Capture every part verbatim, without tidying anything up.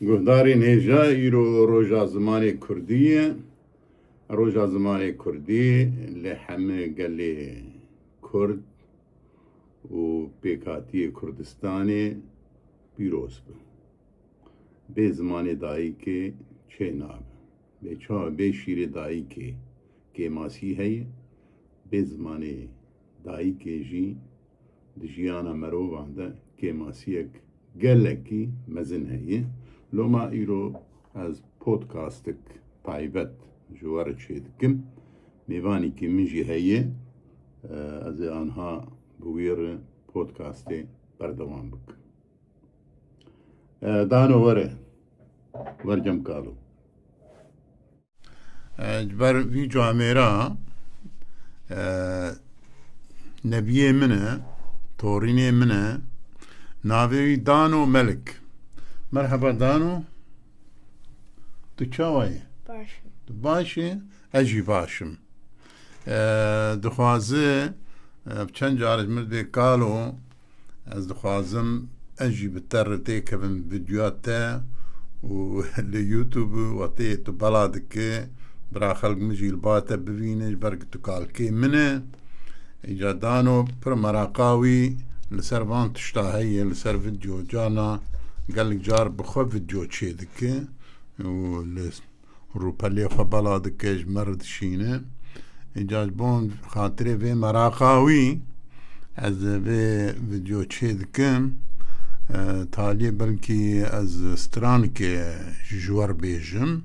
Guhdarên hêja, îro roja zimanê kurdî ye. Roja zimanê kurdî li hemî gelê kurd û pêkhatiyê Kurdistanê pîroz be. Bê zimanê dayikê çê nabe. Bê çawa, bê şîrê dayikê kêmasî heye, bê zimanê dayikê jî di jiyana merovan de kêmasiyek gelekî mezin heye. Loma îro ez podcastek taybet ji we re çêdikim. Mêvanekî min jî heye. Ez ê anha bi wî re podcastê berdewam bikim. E, Dano, were. Wer cem kalo. E, ji ber vî camêra, e, nebiyê min e, torînê min e, navê wî Dano Melik. Merheba Dano. Tu çawa yî? Baş im. Tu baş î? Ez jî baş im. E, dixwaze, e, çend car ji min dê kalo, ez dixwazim ez jî bi te re têkevim videoya te û li YouTube we tê tu bela dike, bira xelk min jî li ba te bivîne, ji ber ku tu kalkê min e. Îca Dano pir meraqa wî li ser van tişta heye, li ser video carna gelek car bi xwe video çêdike û li rûpelê xwe bela dike, ji me re dişîne. Îca ji bo xatirê vê meraqa wî ez vê video çê dikim. E, taliyê belkî ez stranekê ji we re bêjim.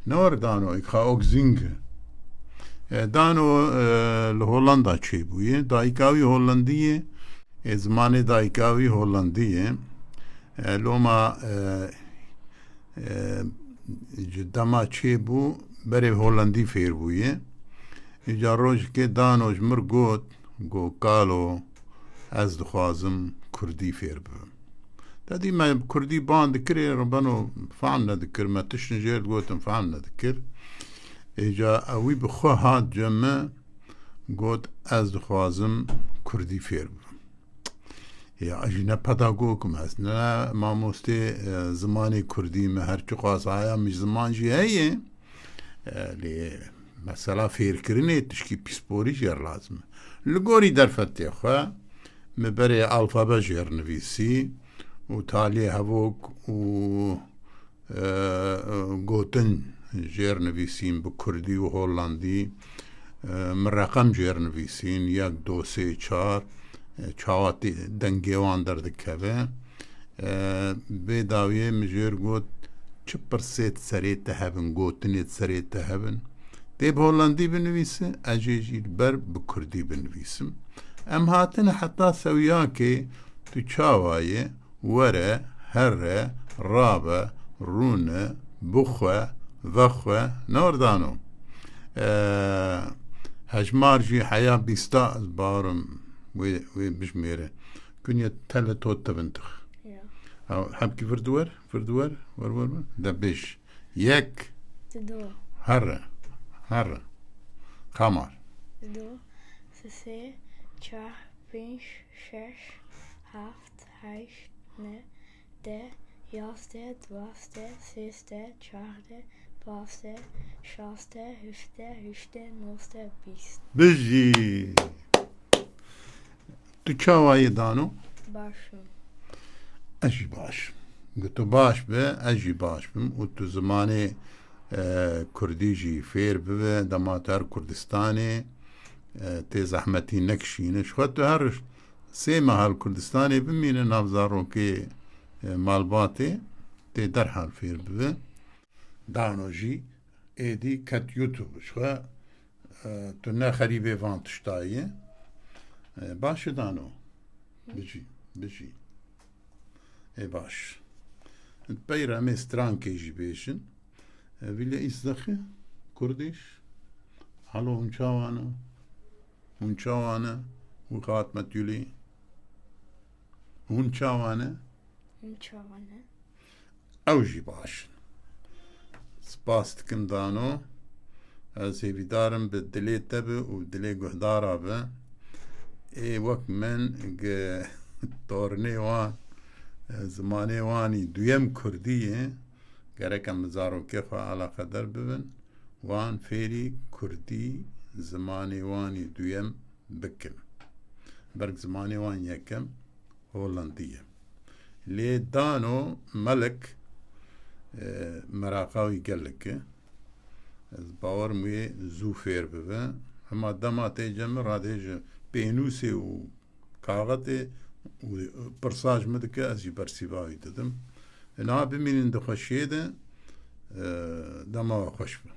Ne were Dano, îxa Ogzing. E, Dano, e, li Hollanda çêbûye. Dayika wî Hollandî ye. Ê, zimanê dayika wî Hollandî ye. E, loma, e, e, ji dema çêbû berê Hollandî fêr bûye. Îca rojekê Dano ji mir got, got, "Kalo, ez dixwazim Kurdî fêr bibim." Te dî me Kurdî ban dikirê, ribeno fehm nedikir, me tiştin jê re digotin fehm nedikir. Îca ewî bi xwe hat cem me, got, "Ez dixwazim Kurdî fêr bibim." Ya, ez jî ne pedagog im, ez ne mamostê, e, zimanê kurdî me, her çiqas haya min ji ziman jî heye. E, lê mesela fêrkirinê tişkî pîsporî jê re lazim e. Li gorî derfetê xwe, min berê alfabe jê re nivîsî û taliyê hevok û e, gotin jê re nivîsîn bi kurdî û hollandî. E, min reqem jê re nivîsîn, yek, do, sê, çar, e, çawa tê-, dengê wan derdikeve. E, vê dawiyê min jê re got, "Çi pirsê di serê te hebin, gotinê di serê te hebin, tê bi hollandî binivîse, ez jê jî li ber bi kurdî binivîsim." Em hatine heta sewiyakê, tu çawa yê? Were, here, rabe, rûne, bixwe, vexwe, ne were Dano. E, hejmar jî heya bîsta, ez bawerim wê, wê bijmêre. Kunye tele to tevintix. Ya. Ha, hemkî vir di wer, vir di wer, wer, wer, wer. De bêj. Yek. Dido. Here, here. Kamar. Dido, sisê, çar, pênc, şeş, heft, heşt, neh, deh, yazdeh, duwazdeh, sêzdeh, çardeh, pazdeh, şazdeh, hevdeh, heşteh, nozdeh, bîst. Bijî. Tu çawa yî Dano? Baş im. Ez jî baş im. Got tu baş be, ez jî baş bim û tu zimanê, e, kurdî jî fêr bibe, dema tu her Kurdistanê, e, tê zehmetî nekişîne. Ji xwe tu her sê meha li Kurdistanê bimîne nav zarokê, e, malbatê, tê derhal fêr bibe. Dano jî êdî ket YouTube. Ji xwe, e, tu ne xerîbê van tişta yî. E, baş e Dano. Bijî, bijî. Ê baş. Peyra me strankê jî bêjin. E, vîle îzdexî, kurdiş. Halo, hûn çawa ne? Hûn çawa ne? Û xatmet yulî. Hûn çawa ne? Hûn çawa ne? Ew jî baş in. Spas dikim Dano. Ez hêvîdar im bi dilê te be û dilê guhdara be. Ê wek min gi torinê wan Zimanê wan î duyem kurdî ye. Gerek em bi zarokê xwe eleqedar bibin, wan fêrî kurdî, zimanê wan î duyem bikin. Berk zimanê wan yekem holandî ye. Lê Dano Melik, e, meraqa wî gelek e. Ez bawer im wê zû fêr bibe. Hema dema tê cem min radê ji pênûsê û kaxetê û pirsa ji min dike, ez jî bersîva wî didim. Niha bimînin di xweşiyê de, e, dema we xweş be.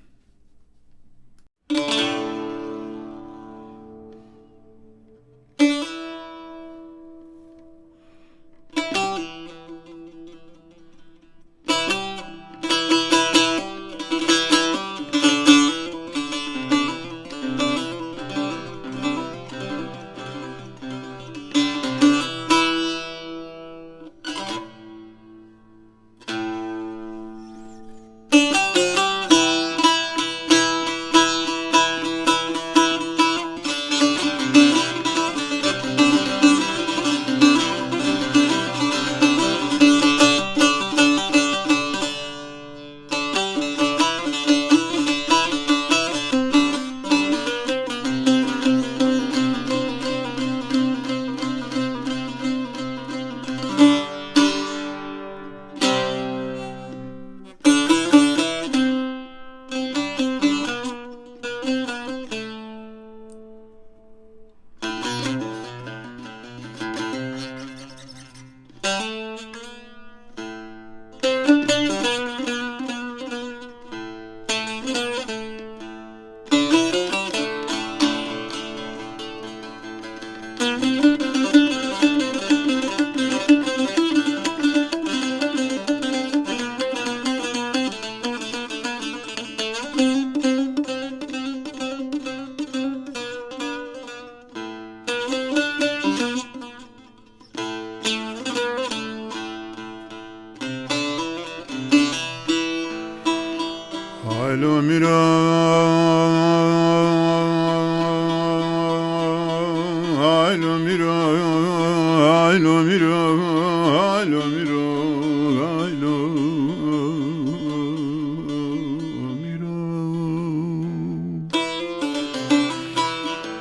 Haylo miro, haylo miro, haylo miro, haylo miro, haylo miro.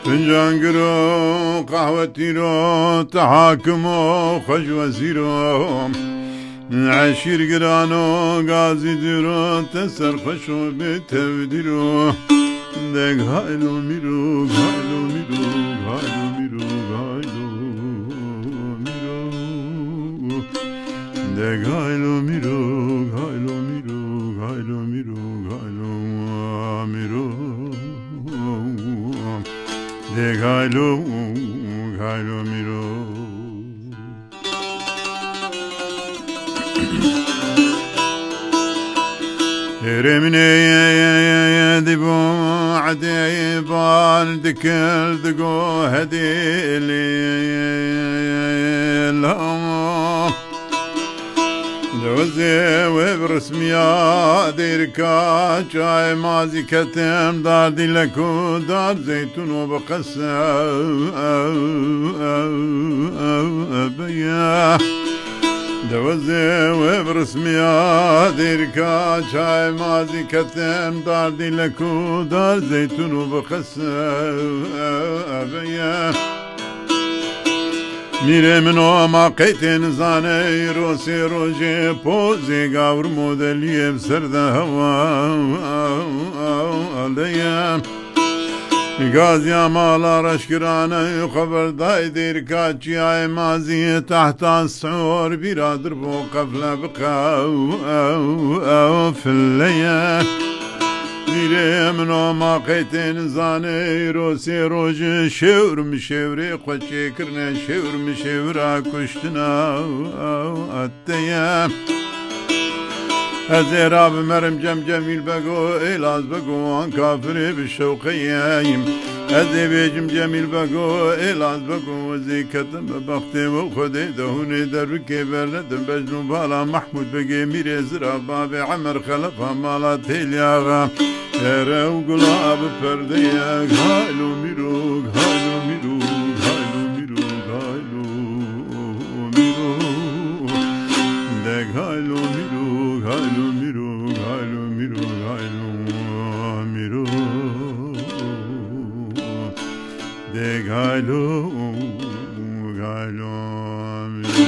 Fincan giro, qehwe tîro, te hakim o, xweş wezîr o. Eşîr girano, gazî diro, te serxweş o, bê tevdîro. Deg haylo mîro, haylo mîro, haylo mîro, haylo mîro. Deg haylo mîro, haylo mîro, haylo mîro, haylo mîro. Degaylo, gaylo mîro. Hêrê min ê dîbo edê bal dikir digo hedê lê la. Dewizê wê bi resmiya dêrika çayê mazî ketim dar dîlek û dar zeytûn û bi qese beye. Dewizê wê bi resmiya dêrika çayê mazî ketim dar dîlek û dar zeytûn û bi qese beye. Mîrê min o ma qey tê nizane, îro sê rojê pozê gavir modeliyê bi ser de hewa de ye. Gaziya mala reşkirane xeber dayê dêrika çiyayê maziyê tehta sor bîra dirbo qefle bi qefle ye. Mîrê min o ma qey tê nizane, îro sê roj şêwr mi şêwrê xwe çêkirine, şêwr mi şêwra kuştina te ye. Ez ê rabimerim cem Cemîl Bego, Êlaz Bego, an kafirê bi şewqeyeyim. Ez ê bêjim Cemîl Bego, Êlaz Bego, ez ê ketim bi bextê we û Xwedê de hûnê derbikê bernedim bejn û bala Mehmûd Begê mîrê zira babê Emer Xelefa mala Têlyaxa. Ere û gula bi perdeyek, haylo mîrok, haylo mîrok, haylo mîrok, haylo mîrok. Galo mîro, galo mîro, galo mîro, galo mîro. De galo, galo mîro.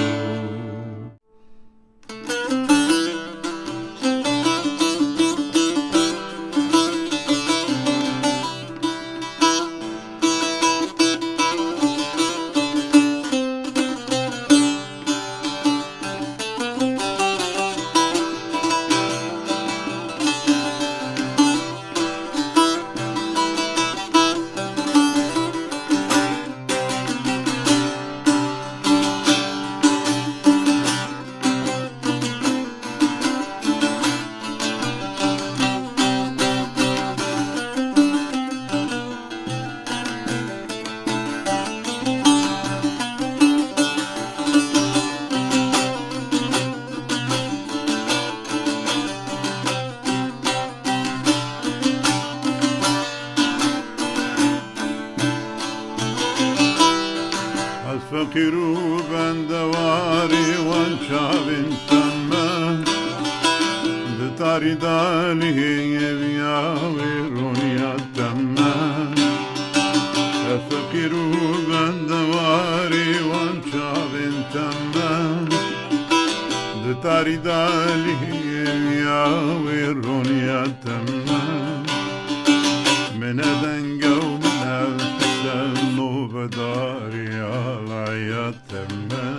Ez feqîr û bendewarê wan çavên teme, di tarî de lihê eviya wê roniya teme. Ez feqîr û bendewarê wan çavên teme, di tarî de lihê eviya wê roniya teme. Min e denge û min e hise nobedarî alaya teme.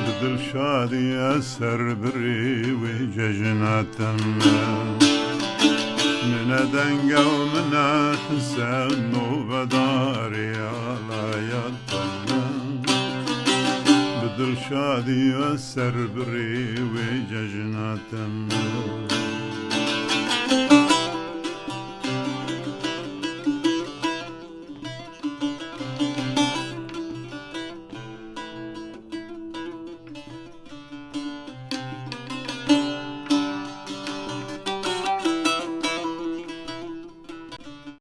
Bi dilşadî ez ser birê wê cejna teme. Min e denge û min e hise nobedarî alaya teme. Bi dilşadî ez ser birê wê cejna teme.